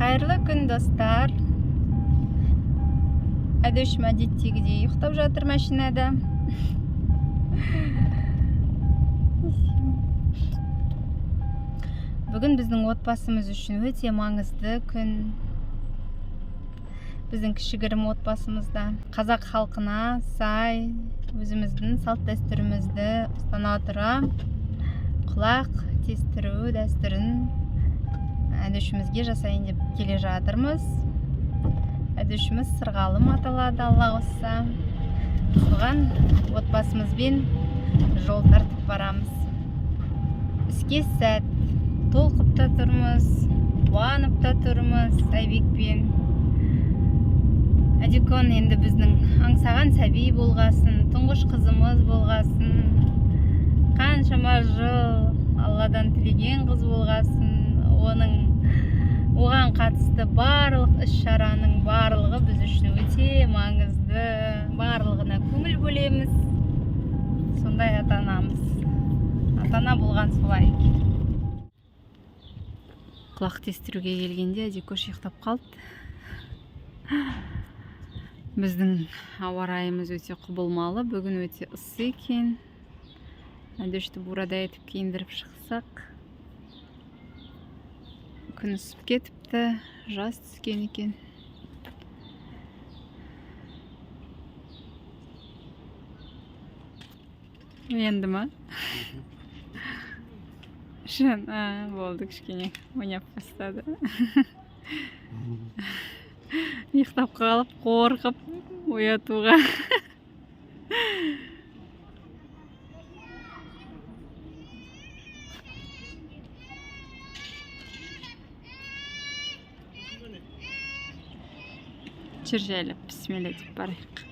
Қайырлы күн, достар! Әдешім әдеттегідей ұйықтап жатыр машинада. Бүгін біздің отбасымыз үшін өте маңызды күн. Біздің кішігірім отбасымызда қазақ халқына сай, өзіміздің салт дәстүрімізді ұстана тұра, құлақ тестіру дәстүрін Әдішімізге жасайын деп келе жатырмыз. Әдішіміз Сырғалым аталады, Алла қосса. Соған отбасымызбен жол тартып барамыз. Іске сәт! Толқып та тұрмыз, қуанып та тұрмыз Айбекпен. Әдикон енді біздің аңсаған сәби болғасын, тұңғыш қызымыз болғасын, қаншама жыл Алладан тілеген қыз болғасын, оның оған қатысты барлық іс шараның барлығы біз үшін өте маңызды, барлығына көңіл бөлеміз. Сондай ата анамыз, ата ана болған солай. Құлақ тестіруге келгенде Әдикош ұйықтап қалды. Біздің ауа райымыз өте құбылмалы, бүгін өте ыссы екен. Әдешті бурадай етіп киіндіріп шықсақ, күн ысып кетіпті, жаз түскен екен. Оянды ма? Шын, а, болды, кішкене ойнап бастады. Ұйықтап қалып, қорқып оятуға. Жүр, жайлап бісміллә деп барайық.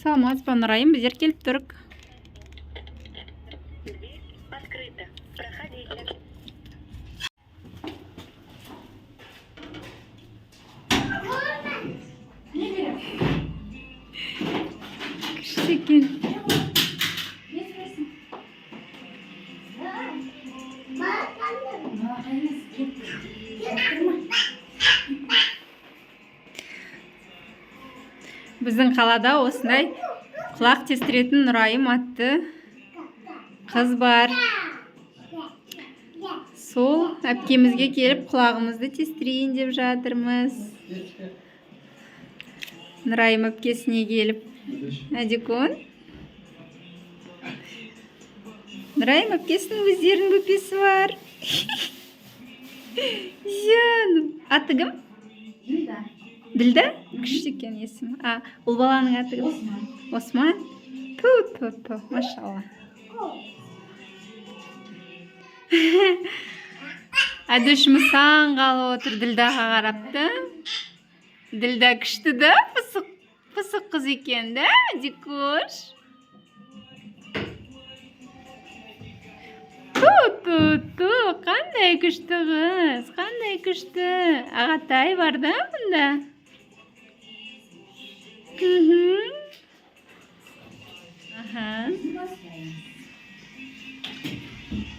Саламатсыз ба, Нұрайым, біздер келіп тұрық. Дверь открыта. Проходите. Күшті екен. Біздің қалада осындай құлақ тестіретін Нұрайым атты қыз бар. Сол әпкемізге келіп, құлағымызды тестірейін деп жатырмыз. Нұрайым әпкесіне келіп. Әдикон, Нұрайым әпкесінің өздерінің бөпесі бар. Жаным, аты кім? Ділда. Ділда, күшті екен есімі. А ұл баланың аты кім? Осман. Осман. Ту, ту, ту, машалла! Әдішіміз таң қалып отыр Ділдаға қарап та. Ділда күшті да, пысық пысық қыз екен да, Дикош. Ту, ту, ту, қандай күшті қыз, қандай күшті! Ағатай бар да бұнда. Аха.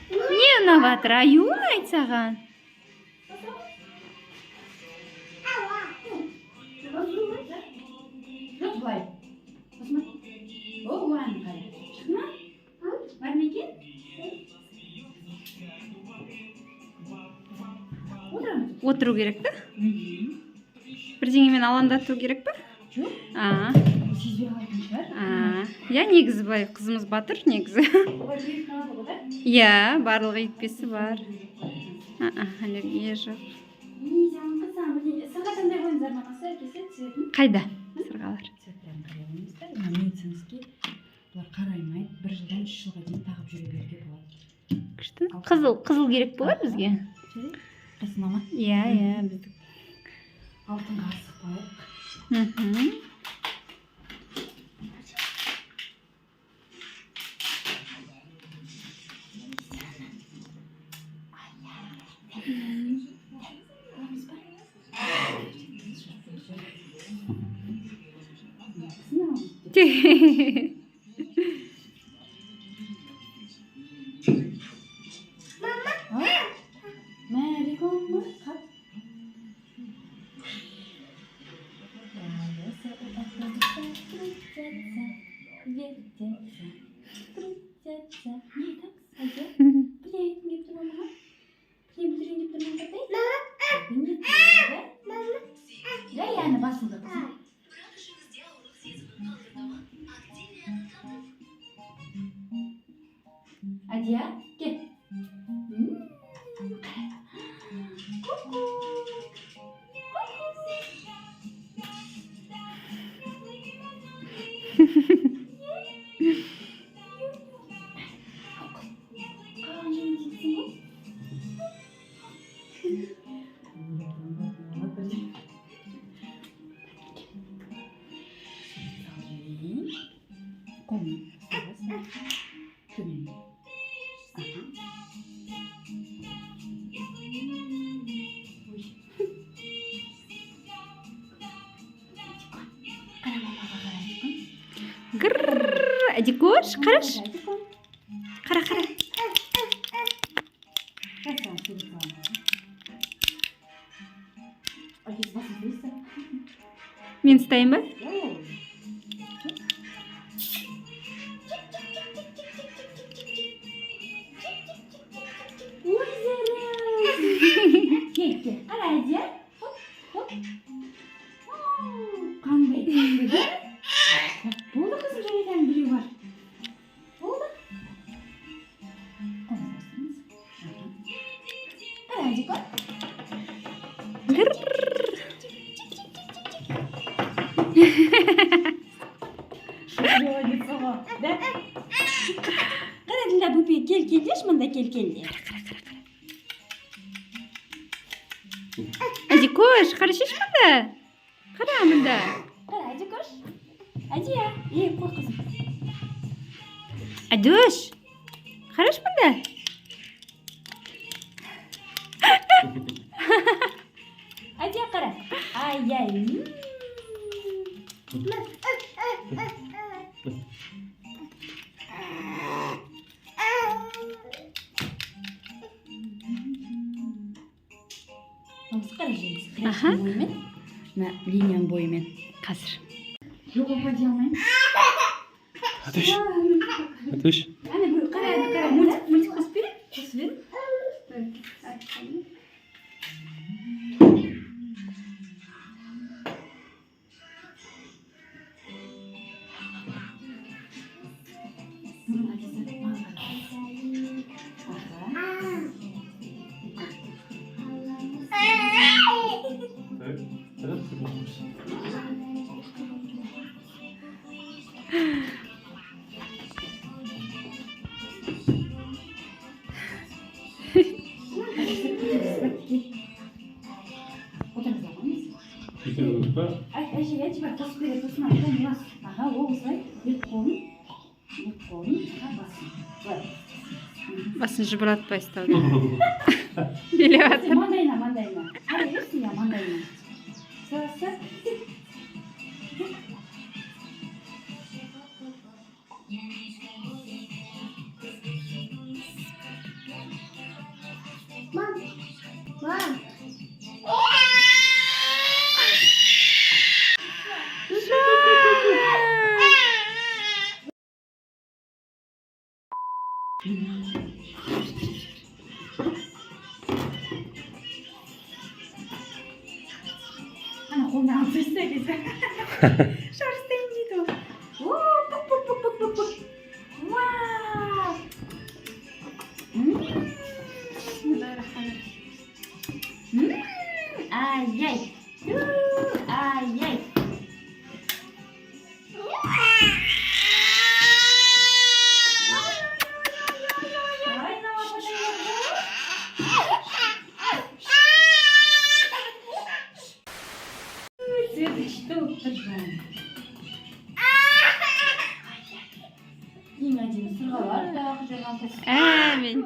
Не ұнап жатыр? Аю ұнайды саған? Жоқ, былай. Осман. О, оған қара. Шықты ма? Бар ма екен? Отырамыз. Отыру керек та? Бірдеңемен алаңдату керек па? Жоқ. А, Сезбей қалатын шығар. а. Иә, негізі былай қызымыз батыр негізі. Олар прививка алады ғой, да? Иә, барлығы екпесі бар. А, аллергия жоқ. И, жаным қызым, бірдеңе. Сырға таңдай қойыңыздар мамасы, әкесі, цветін. Қайда сырғалар? Цветтерін қарай қойыңыздар. Мына медицинский, бұлар қараймайды, 1 жылдан 3 жылға дейін тағып жүре беруге болады. Күшті. Қызыл, қызыл керек болар бізге. Жарайды, қайсына ма? Иә, біздік. Алтынға асықпайық. Чик. А? Мә, реклама ма? Қап. Колеса у автобуса крутятся, вертятся, крутятся. Не айтамыз, Әдия? Бірдеңе айтқың келіп тұр ма маған? Бірдеңе білдірейін деп тұр ма, апатай? Да? Да, яны басылды, қызым. Әдия, кел. Қара. Ку-ку. Ку-ку. Қалған жерін тигізсің ғой. Салып жіберейін. Қолмен ұстап, төмен. Аха. Ой. Қара, мамаға қара, Әдикон. Грррр, Әдикош, қарашы. Әдикон. Қара, қара. Қазір саған сурет саламын. Әкесі басын сөйлесті. Мен ұстайын ба? Иә, иә. Ой, зараз. Кел, кел. Қара, Әдия. Хоп, хоп. Қандай қатты, да? Болды, қызым, жарайды, әлі біреу бар. Болды. Қолыңызды бастырыңыз. Аха. Қара, Әдикон. Грррр. Молодец, да? Қара, Ділдә, бөпе, кел, кел деші, мында кел, кел де. Қара, қара, қара. Әдикош, қарашеш мында. Қара мында. Қара, Әдикош. Әдия, ей, қой, қызым. Әдош. Қараш мында. Әдия, қара. Ай-яй. Мамасы, қара, жеңіз. Аха. Бойымен. Мына линияның бойымен. Қазір. Жоқ, апа дей алмаймын. Әдеш. Әдеш. Әне, бұл, қара, қара. Мультик, мультик қосып берейін. Қосып бер. Нұрым, әкесі, маған қара. Аха. Так, так, Отырыңыз, ағамыз. Көтеріп па? Әже, әже, бар, қосып береді, сосын айтамын, мына. Аха, ол осылай, екі қолын, екі қолын, аха, басын. Былай. Басын жыбырлатпай ұстауда. Билеп жатыр. Маңдайына, маңдайына. Қарай берсін, иә, маңдайына. Са, са. Мам, мам. Ана қолына алып тастайсың, әкесі. Шар ұстайын дейді ол. О, пук, пук, пук, пук, пук, пук. Вау! М, Ай-яй. У, ай-яй. Ай, мынау апатай бар ғой. Цветі күшті болып тұр, жаным. Ең әдемі сырғалар тағып жүрген қыз. Әмин.